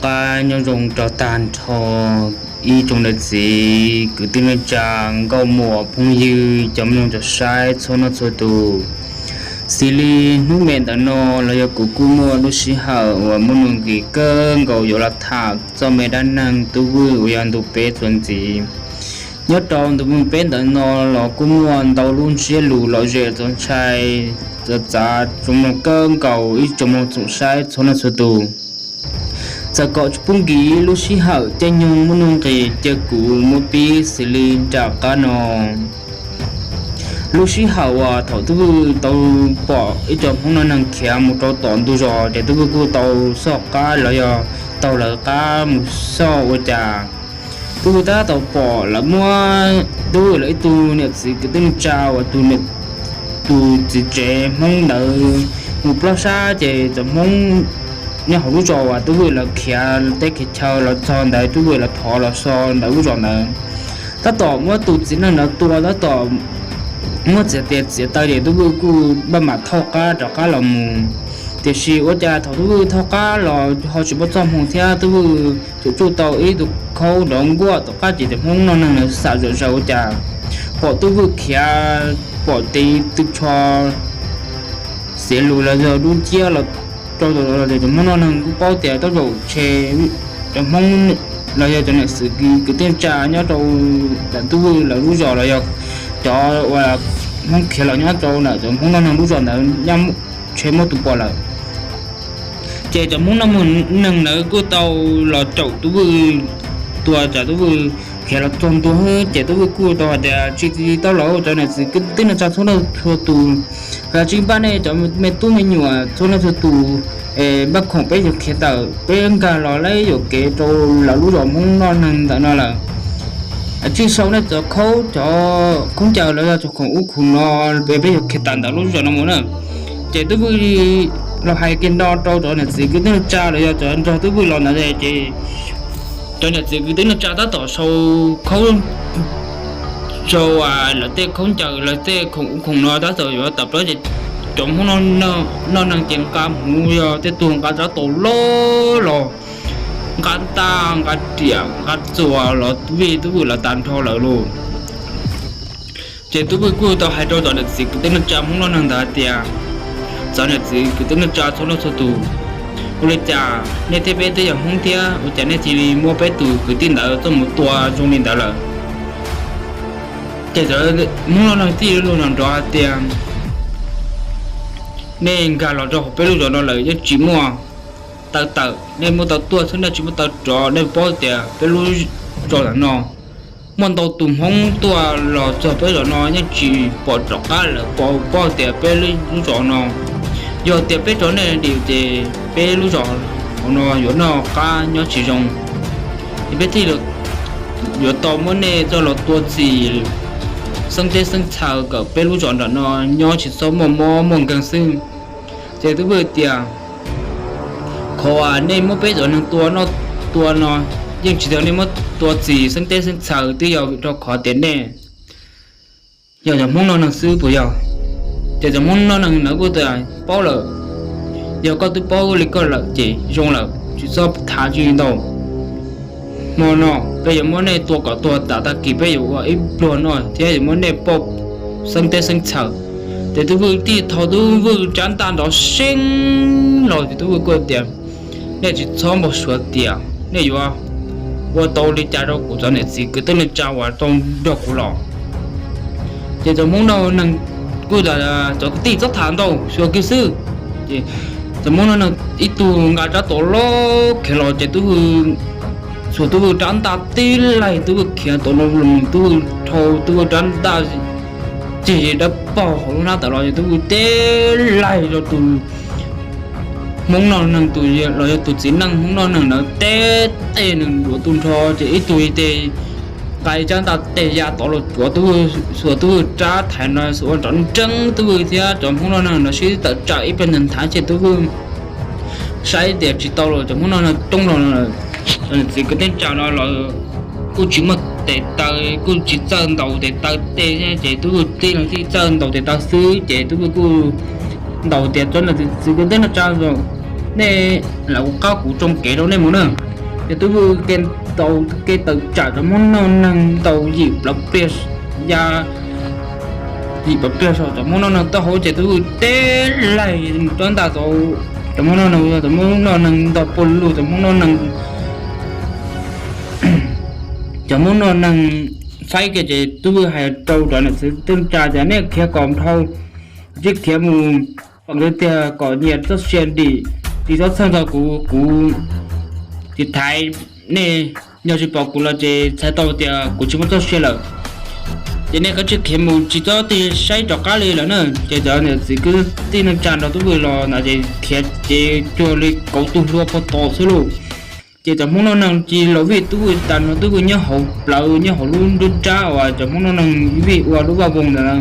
Qab nyob zoo rau tag nrho ib tsoom niam txiv kwv tij neej tsa, nkauj muam phooj ywg cov mloog cov saib txhua leej txhua tus. Xws li hnub me ntawm no los yog kuv kuj muaj lub sij hawm uas muaj nuj nqis kawg nkaus yuav los tham txog me dab neeg Tub Vwj uas yog ntu peb txuas ntxiv. Nyob rau ntu peb ntawm no los kuj muaj ntau lub ntsiab lus lom zem txaus ntshai txav txav tsoom mloog kawg nkaus ib tsoom mloog tsoom saib txhua leej txhua tus. Txawm kom tsis pub nkim lub sij hawm caij nyoog muaj nuj nqis ces kuv muab pib xws li nram qab no. Lub sij hawm uas thaum Tub Vwj tau pom ib co Hmoob noj neeg khiav mus rau tom ntug zos ces Tub Vwj kuj tau soj qab los yog taug lawv qab mus soj ua cas Tub Vwj tab tom pom lawv muab Tub Vwj lawv ib tug niam txiv kwv tij neej tsa uas tus txiv tsev Hmoob ntawd mus plob sab ces cov Hmoob nyob hauv lub zos uas Tub Vwj lawv khiav teb khiav chaw los txog ntawd Tub Vwj lawv thov los so ntawm lub zos ntawd tab tom muab tus txiv neej ntawd tua tab tom muab txiav tes txiav taw ces Tub Vwj kuj maj mam thauj qab rov qab los mus. Tiam sis ua cas thaum Tub Vwj thauj qab los ho tsis muaj txoj hmoo thiab Tub Vwj tsuas tsuj tau ib tug khaub nrov nkuaj tom qab ces cov Hmoob noj neeg ntawd xam zom zaws ua cas pom Tub Vwj khiav pom tes tw tsho xiav lus los yog dub nciab los rau cov Hmoob noj neeg kuj paub tias tab zaum ntshe cov Hmoob los yog cov niam txiv kwv tij neej tsa nyob rau ntawm Tub Vwj lawv lub zos los yog cov uas Hmoob khiav los nyob rau ntawm cov Hmoob noj neeg lub zos ntawd ntshe muaj tus pom lawm. Ces cov Hmoob noj neeg ntawd kuj tau los caum Tub Vwj tua tsam Tub Vwj khiav los txog ntua ces Tub Vwj kuj tau hais tias tsis tau los cov niam txiv kwv tij neej tsa txhua leej txhua tus, tsis npaj nej cov me tub me nyuam txhua leej txhua tus, npaj khoom peb yuav khiav tawm, peb nkag los laib yuam kev rau lawv lub zos Hmoob noj neeg ntawm no lawm. Tsis sau nej cov khaub cov khaub ncaws los yog cov khoom ub khoom no, peb yuav khiav tawm ntawm lub zos no mus na. Ces Tub Vwj los hais kiag no rau cov niam txiv kwv tij neej tsa los yog cov nrog Tub Vwj los ntawd ces cov niam txiv kwv tij neej tsa tab tom sau khaub sau lawv tej khaub ncaws lawv tej khoom ub khoom no tab tom yuav tawm plaws ces cov Hmoob noj neeg ces nqa hmuv yog tej tug nqa rab taus loj los nqa ntaj nqa riam nqa txuas los vij Tub Vwj lawv tas nrho lawm lauj. Ces Tub Vwj kuj tau hais rau cov niam txiv kwv tij neej tsa Hmoob noj neeg ntawd hais tias, cov niam txiv kwv tij neej tsa txhua leej txhua tus, ua li cas nej thiab peb twb yog Hmoob thiab ua cas nej cia li muab peb tus kwv tij ntawd tuaj mus tua zoo li ntawd lawm? Ces cov Hmoob noj neeg thiaj li los nrov hais tias, nej nkag los rau hauv peb lub zos no lawm yeej tsis muaj taw tawm, nej muaj taw tuaj xwb nej tsis muaj taw rov, nej paub tias peb lub zos ntawm no muaj ntau tus Hmoob tuaj los txog peb zos no yeej tsis pom rov qab lawm, paub tias peb lub zos no yog tias peb rov nej dim ces peb lub zos hauv no yuav noj qab nyob tsis zoo, es peb thiaj yuav tau muab nej coj los tua txim xeeb teb xeeb txhaws kom peb lub zos nram no nyob tsis txhob muaj mob muaj nkeeg xwb. Ces Tub Vwj tias, qhov uas nej muab peb cov neeg tua noj tua no yeej tsis yog nej muab tua txim xeeb teb xeeb txhaws, twb yog vim rau qhov tias nej yog cov Hmoob noj neeg xwb puas yog? Ces cov Hmoob noj neeg ntawd kuj tias, paub lawm, yog koj twb paub li koj lawm ces zoo lawm, tsis txhob tham tsis ntau. Hmo no peb yuav muab nej tua kom tuag tas, tag kis peb yuav ua ib pluag noj thiab yuav muab nej pauj xeeb teb xeeb txhaws. Ces Tub Vwj thiaj thau Tub Vwj rab ntaj nrov seeb los ces Tub Vwj kuj tias, nej tsis txhob npau suav tias nej yuav ua tau li cas rau kuv cov niam txiv kwv tij neej tsa uas tau nrog kuv los. Ces cov Hmoob noj neeg kuj tias, cov kwv tij txhob tham ntau, xyuas kiag xwb. Ces cov Hmoob noj neeg ib tug nqa rab taus loj khiav los ces Tub Vwj xuas Tub Vwj rab ntaj tib laig, Tub Vwj khiav tau no los Tub Vwj dhau Tub Vwj rab ntaj cig dawb paug hauv lub hnab tawm los ces Tub Vwj tib laig rau tus Hmoob noj neeg tus los yog tus txiv neej Hmoob noj neeg ntawd teb tej nws duav tu nrho ces ib tug ib teg nqa rab ntaj teg ya tod los cuav Tub Vwj, xuas Tub Vwj rab thaiv no xuas ua nrov nreeb Tub Vwj thiab cov Hmoob noj neeg no sib tawm tsam ib pliag nthav ces Tub Vwj saib tias tsis tau los cov Hmoob noj neeg roob los, cov niam txiv kwv tij neej tsa no los kuj tsis muaj tes taw, kuj tsis txawj ntaus tes taw tej ces Tub Vwj tij los txawj ntaus tes taw xwb ces Tub Vwj kuj ntaus tias, cov niam txiv kwv tij neej tsa, nej lam ua qab kuv tsoo kev rau nej mus na. Ces Tub Vwj tau kev tawm tsam cov Hmoob noj neeg ntau yim plawv pliag, ya yim plawv pliag saum cov Hmoob noj neeg taub hau ces Tub Vwj teb laig rab ntaj tau cov Hmoob noj neeg, cov Hmoob noj neeg ntog puag lug, cov Hmoob noj neeg cov Hmoob noj neeg faib kiag ces Tub Vwj hais rau cov niam txiv kwv tij neej tsa tias nej khiav kom dhau, tsis khiav mus, kom ntawd tiag kom nyias txoj sia dim, tsis txhob txhawj tau kuv, kuv tsis thaiv nej, yog tsis pom kuv los ces txhais tau tias kuv tsis muaj txoj sia lawm. Ces nej kav tsij khiav mus tsis txhob tig saib rov qab li lawm na. Ces cov niam txiv kwv tij neej tsa nrog Tub Vwj los ntawd ces khiav ces cuag li kauv tu hlua puag tom xwb lauj. Ces cov Hmoob noj neeg cia li los vij Tub Vwj tas nrho, Tub Vwj nyob hauv plawv nyob hauv lub nruab nrab uas cov Hmoob noj neeg vij ua lub vaj voog ntawd na.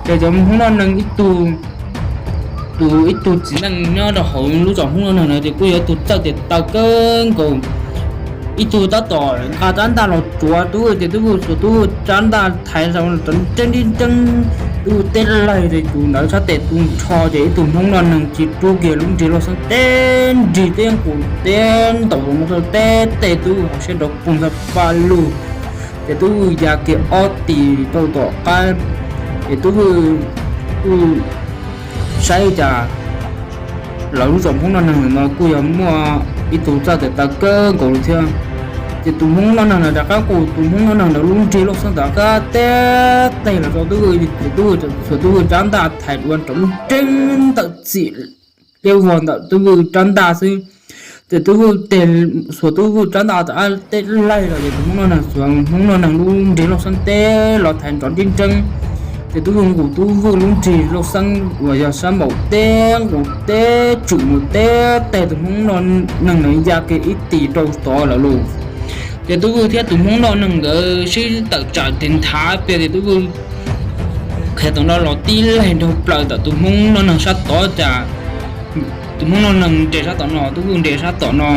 Ces cov Hmoob noj neeg ib tug, tus ib tug txiv neej nyob rau hauv lub zos Hmoob noj neeg na ces kuj yog ib tug txawj tes taw kawg nkaus. Ib tug tab tom nqa rab ntaj los tsuav Tub Vwj ces Tub Vwj xuas Tub Vwj rab ntaj thaiv rau nreeb nreeb nreeb, Tub Vwj teb laig ces tus ntawd sab tes tu nrho ces ib tug Hmoob noj neeg cia li rub kiag lub nrig lauj xeeb teb nrig teb nqus teb ntaus rau no rau teb teg Tub Vwj hauv siab nrov poog tag paj lug. Ces Tub Vwj ya kiag ob tis rau tom qab, ces Tub Vwj kuj saib cas lawv lub zos Hmoob noj neeg ntawm no kuj yog muaj ib tug txawj tes taw kawg nkaus li thiab. Ces tus Hmoob noj neeg ntawd rov qab nqus tus Hmoob noj neeg ntawd lub nrig lauj xeeb tom qab teb teg los rau Tub Vwj, ces Tub Vwj xuas Tub Vwj rab ntaj thaiv dua nrov nreeb ntawm txim liab vog ntawm Tub Vwj rab ntaj xwb. Ces Tub Vwj tes xuas Tub Vwj rab ntaj tom qab teb laig los ces tus Hmoob noj neeg xuas Hmoob noj neeg lub nrig lauj xeeb teb los thaiv nrov nreeb nreeb. Ces Tub Vwj nqus Tub Vwj lub nrig lauj xeeb uas yog sab npaum teb nqus teb tswm mus teb teg tus Hmoob noj neeg ntawd ya kiag ib tis rau tod lawm lauj. Ces Tub Vwj thiab tus Hmoob noj neeg nkawd sib tawm tsam tes nthav pliag ces Tub Vwj qhia tom no los tib laig nraug plaws ntawm tus Hmoob noj neeg sab tod cas tus Hmoob noj neeg nres sab tom no, Tub Vwj nres sab tom no.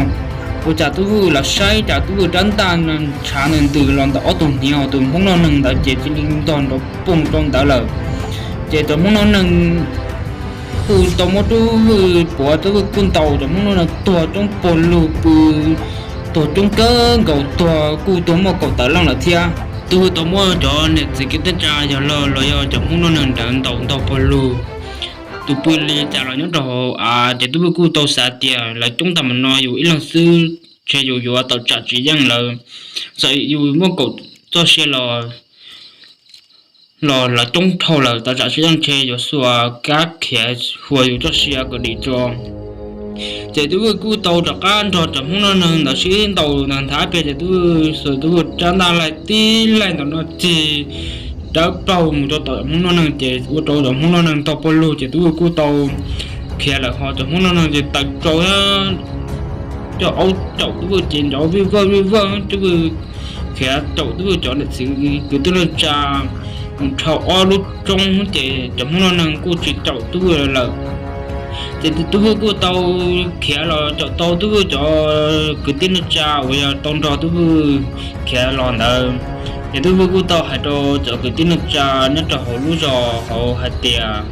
Ua cas Tub Vwj los saib cas Tub Vwj rab ntaj ntshav ntws ntws los ntawm ob tug hniav, tus Hmoob noj neeg ntawd ces cia li ntog nrov poog rau ntawd lawm. Ces cov Hmoob noj neeg kuj tau muab Tub Vwj puav, Tub Vwj kuj ntaus cov Hmoob noj neeg tuag coob puag lug pw, tuag coob kawg nkaus, tuag kuj tuag muaj kaum tawm leej lawm thiab. Tub Vwj tau muab cov niam txiv kwv tij neej tsa yog los los yog cov Hmoob noj neeg ntawd ntaus ntog puag lug, tus pw li cas los nyob rau hauv av. Ces Tub Vwj kuj tau xav tias lawv coob tag mus no yus ib leeg xwb ntshe yus yuav tawm tsam tsis yeej lawv, txawm yus muaj kaum txoj sia los los lawv coob dhau lawm, tawm tsam tsis yeej ntshe yuav xuas kab khiav huas yus txoj sia kom dim tso. Ces Tub Vwj kuj tau rov qab nrog cov Hmoob noj neeg ntawd sib ntaus ntag nthav pliag ces Tub Vwj xuas Tub Vwj rab ntaj laig tib laig ntawm no cig dawb paug mus rau tom Hmoob noj neeg ces ua rau cov Hmoob noj neeg ntog puag lug ces Tub Vwj kuj tau khiav lawm ho cov Hmoob noj neeg ces tawm tsau coj aub caum Tub Vwj ces nrov vij vawj vij vawj, Tub Vwj khiav caum Tub Vwj cov niam txiv kwv tij neej tsa mus dhau ob lub roob ces cov Hmoob noj neeg kuj tsis caum Tub Vwj lawm. Ces Tub Vwj kuj tau khiav los caum tau Tub Vwj cov kwv tij neej tsa uas yog tau nrog Tub Vwj khiav los ntawd. Ces Tub Vwj kuj tau hais rau cov kwv tij neej tsa nyob rau hauv lub zos hauv hais tias,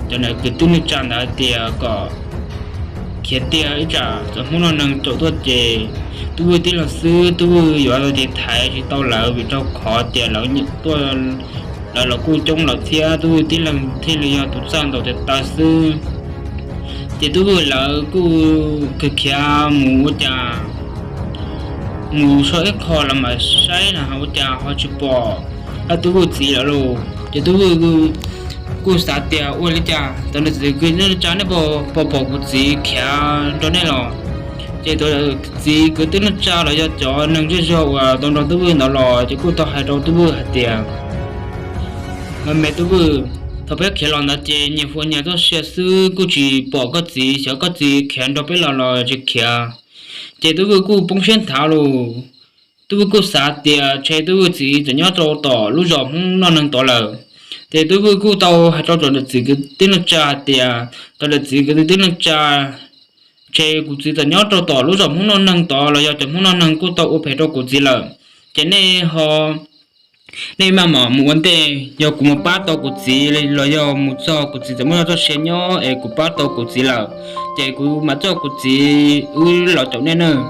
cov kwv tij neej tsa ntawd hais tias kom khiav tiag, ib tsam cov Hmoob noj neeg caum tuaj ces Tub Vwj tib leeg xwb, Tub Vwj yuav tiv thaiv tsis tau lawv vim rau qhov tias lawv tuaj, lawv los kuj coob lawm thiab Tub Vwj tib leeg thiaj li yog tus txawj ntaus tes taw xwb. Ces Tub Vwj lawv kuj khiav khiav mus ua cas mus so ib qho los mas saib na ua cas ho tsis pom Tub Vwj txiv lawm lauj. Ces Tub Vwj kuj xav tias ua li cas cov niam txiv kwv tij neej tsa nej puas pom kuv txiv khiav nrog nej los? Ces cov txiv kwv tij neej tsa los yog cov neeg zej zog uas tau nrog Tub Vwj ntawd los ces kuj tau hais rau Tub Vwj hais tias, me Tub Vwj, thaum peb khiav los ntawd ces nyias huas nyias txoj sia xwb, kuj tsis pom koj txiv, xyov koj txiv khiav nrog peb los los tsis khiav. Ces Tub Vwj kuj poob siab nthav lauj. Tub Vwj kuj xav tias ntshe Tub Vwj txiv tseem nyob rau tom lub zos Hmoob noj neeg tod lawm. Ces Tub Vwj kuj tau hais rau cov niam txiv kwv tij neej tsa hais tias, cov niam txiv kwv tij neej tsa, ntshe kuv txiv tseem nyob rau tom lub zos Hmoob noj neeg tod los yog cov Hmoob noj neeg kuj tau ua phem rau kuv txiv lawm. Ces nej ho, nej maj mam mus ua ntej, yog kuv mus pab tau kuv txiv los yog mus txog kuv txiv tseem muaj txoj sia nyob es kuv pab tau kuv txiv lawm, ces kuv mam coj kuv txiv wb los caum nej nawb.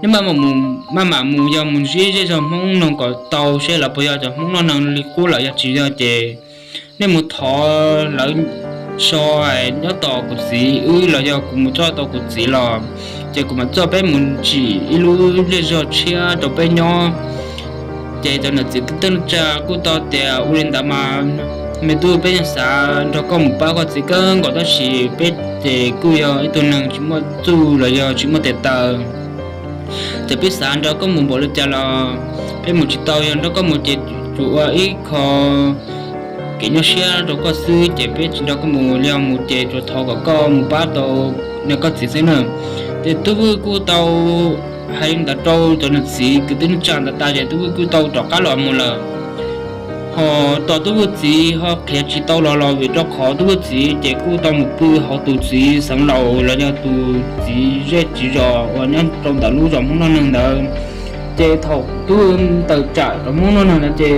Maj mam mus, maj mam mus yog mus ntsib zej zog Hmoob no kom tau seb lawv puas yog cov Hmoob noj neeg li qub lawm, yog tsis yog ces nej mus thov lawv so nyob tos kuv txiv wb los yog kuv mus coj tau kuv txiv los, ces kuv mam coj peb mus tsim ib lub zej zog tshiab rau peb nyob. Ces cov niam txiv kwv tij neej tsa kuj tau tias, ua li ntawd mas me tub, peb yeej xav nrog koj mus pab koj txiv kawg nkaus tab sis peb ces kuj yog ib tug neeg tsis muaj txuj los yog tsis muaj tes taw, ces peb xav nrog koj mus npaum li cas los peb mus tsis tau. Yog nrog koj mus ces tsuas ua ib qho kev nyuaj siab rau koj xwb, ces peb tsis nrog koj mus li. Yog mus ces tsuas thov kom koj mus pab tau nws koj txiv xwb na. Ces Tub Vwj kuj tau hais li ntawd rau cov niam txiv kwv tij neej tsa ntawd tas ces Tub Vwj kuj tau rov qab los mus lawm. Ho tos Tub Vwj txiv ho qhia tsis tau los los vim rau qhov Tub Vwj txiv ces kuj tau mus pw hauv tus txiv xeev laus los yog tus txiv zej txiv zos uas nyob rau ntawm lub zos Hmoob noj neeg ntawd. Ces thaum Tub Vwj tawm tsam rau Hmoob noj neeg ntawd ces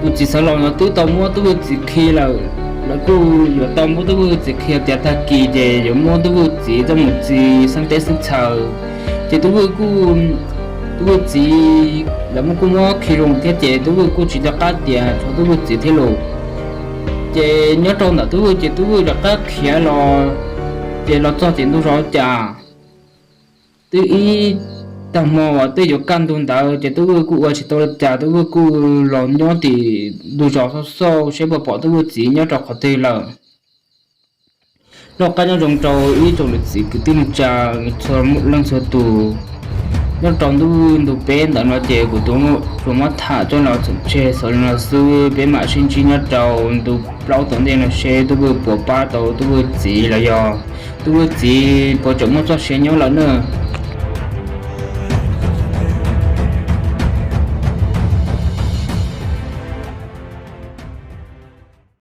tus txiv xeev laus no twb tau muab Tub Vwj txiv khi lawm. Lawv kuj yuav tau muab Tub Vwj txiv khi tias tag kis ces yuav muab Tub Vwj txiv coj mus txi xeeb teb xeeb txhaws. Ces Tub Vwj kuj, Tub Vwj txiv lawv muab kuj muab khi zoo thiab ces Tub Vwj kuj tsis nco qab tias tshuav Tub Vwj txiv thiab los. Ces nyob rau ntawm Tub Vwj ces Tub Vwj rov qab khiav los, ces los txog ces ntuj zos cas twb ib tag hmo uas twb yuav kaj ntug ntawd ces Tub Vwj kuj ua tsis tau li cas, Tub Vwj kuj los nyob tim ntug zos xauj xauj seb puas pom Tub Vwj txiv nyob rau qhov twg lawm. Noj qab nyob zoo rau ib tsoom niam txiv kwv tij neej tsa txhua leej txhua tus. Nyob rau ntuj ntu peb ntawd no ces kuv tus tsuas muab tham coj los txog tseg xaus li no xwb, peb mam sib ntsib nyob rau ntu plaub tom ntej no seb Tub Vwj puas pab tau Tub Vwj txiv los yog Tub Vwj txiv puas tseem muaj txoj sia nyob lawm na.